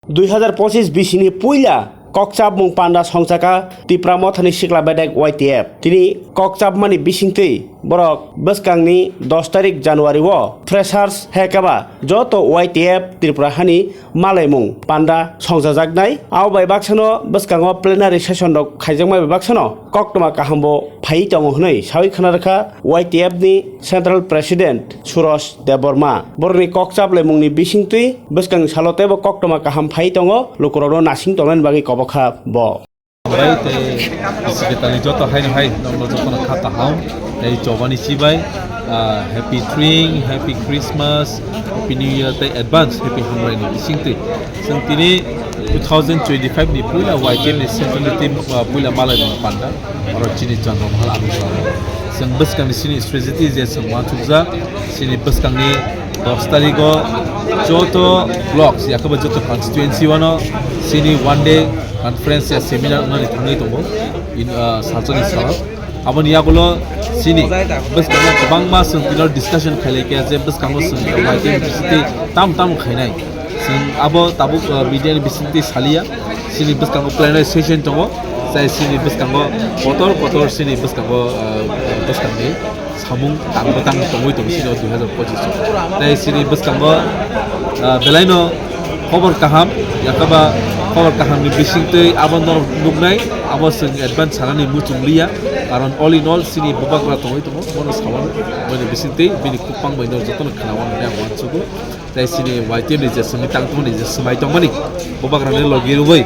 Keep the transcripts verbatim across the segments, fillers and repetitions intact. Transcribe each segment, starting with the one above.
Dui hazar pochis bisini puila kokchapmung panda songchaka Tipra Mothani Sikla Bedek Y T F. Tini kokchapmani bisingtwi borok bwskangni dos tarik January o freshers hekaba joto Y T F Tripura hani malaimung panda songchajaknai. Abo bai baksano bwskango plenary session rok khaijakmai bai baksano koktwma kahambo phaiwi tongo hwnwi sawi khna rwkha Y T F ni Central President Suros Debbarma. Borokni kokchap laimungni bisingtwi bwskang salo teibo koktwma kaham phaiwi tongo, lukurokno nasing tongnani bagwi kobokha bo. Bai tei secretary joto haino hai nokno jotono kha kaham tei chobani chibai, ah, happy Tring, happy Christmas, happy New Year tei advance happy Hamrai ni bisingtwi. Chwng tini two thousand twenty-five ni puila Y T F ni central team, ah, puila malai mano panda. Oro chini chwng rok hal ang sa. Chwng bwskangni chini strategy je chwng uansukjak, chini bwskangni dos tarigo joto blocks, yakaba joto constituency wano chini one day conference ya seminar wngnani thangwi tongo. In, ah, salsani sal. Aboni yagulo chini bwskango kwbangma chwng tino discussion khailai khe je bwskango chwng tei tam tam khainai. Chwng abo tabuk, ah, media ni bisingtwi saliya. Chini bwskango plenary session tongo. Chai chini bwskango kotor kotor chini bwskango, ah, bwskangni samung tang bwtang tongwi tongo chini o dui hazar pochis o. Tei chini bwskango, ah, belaino khobor kaham, yakaba khobor kahamni bisingtwi abo norok nuknai, abo chwng advance sanani muchung liya. Karon all in all chini bubagra tongwi tongo, bono sawano bini bisingtwi bini khupang bai norok jotono khnawanani ang uansugo. Tei chini Y T F ni je simi tang tongmani je swmai tongmani bubagrani logi rwui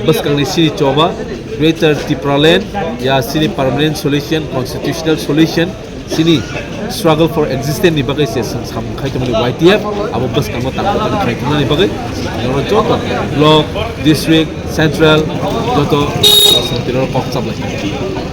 bwskangni chini choba Greater Tipraland ya chini permanent solution, constitutional solution, chini struggle for existence ni bagwi se chwng samung khai tongmani Y T F abo bwskango tang tang khai tongmani bagwi norok joto block, district, central joto chwng tino kok chaplai.